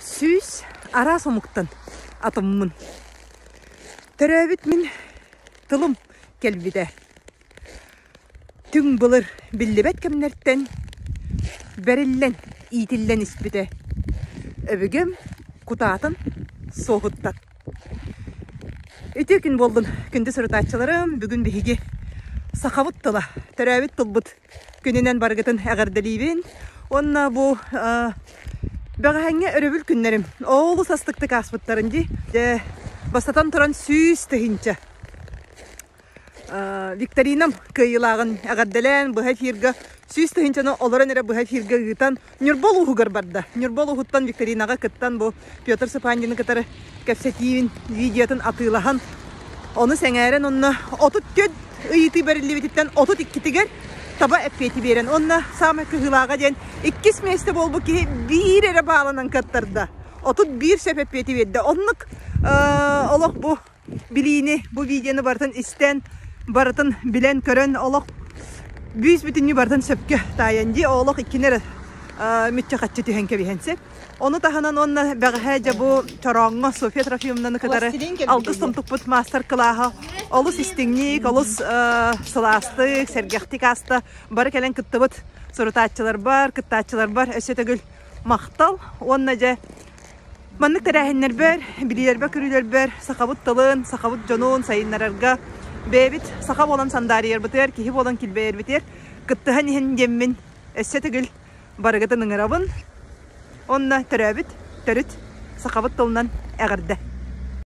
100 араас омуктан атыммын. Төрөөбүт мин тылым кэлбитэ. Түҥ былыр биллибэт кэмнэртэн бэриллэн, иитиллэн испитэ. Өбүгэм кутаатын суоһуттан. Үтүө күн буоллун, күндү сурутааччыларым! Бүгүн биһиги сахабыт тыла, төрөөбүт тылбыт күнүнэн барыгытын эҕэрдэлиибин. Уонна бу бэҕэһээҥҥи өрөбүл күннэрим олус астыктык ааспыттарын дии. Дьэ, бастатан туран 100 000 викторинам кыайыылааҕын эҕэрдэлээн быһа эфирга 100 000-ны олорон эрэ быһа эфирга ыытан Ньурба улууһугар барда. Ньурба улууһуттан викторинаҕа кыттан бу Петр Сыпандины кытары кэпсэтиибин видеотын атыылаһан ону сэҥээрэн онно 34 ыйытыы бэриллибититтэн 32-тигэр таба эппиэти биэрэн уонна саамай кыһыылааҕа диэн иккис миэстэ буолбут киһи биир эрэ баалынан кыттарда. 31 сөп эппиэти биэрдэ. Оннук олох бу билиини, бу видеоны барытын истэн, барытын билэн-көрөн олох бүүс бүтүннүү барытын сөпкө таайан дии олох иккини эрэ мүччэ-хаччы түһэн кэбиһэн сөп. Ону таһынан уонна бэҕэһээ дьэ бу Чорооҥҥо Софья Трофимовнаны кытары алгыс томтукпут маастар-кылааһа олус истиҥник, олус сылаастык, сэргэхтик ааста. Бары кэлэн кыттыбыт сурутааччыларбар, кыттааччыларбар өссө төгүл махтал уонна дьэ Маннык тэрээһиннэрбэр, билиилэрбэр-көрүүлэрбэр сахабыт тылын, сахабыт дьонун сайыннарарга, бэйэбит саха буолан сандаарыйарбытыгар, киһи буолан килбэйэрбитигэр кыттыһан иһин диэммин өссө төгүл барыгытын ыҥырабын. Уонна төрөөбүт төрүт сахабыт тылынан эҕэрдэ!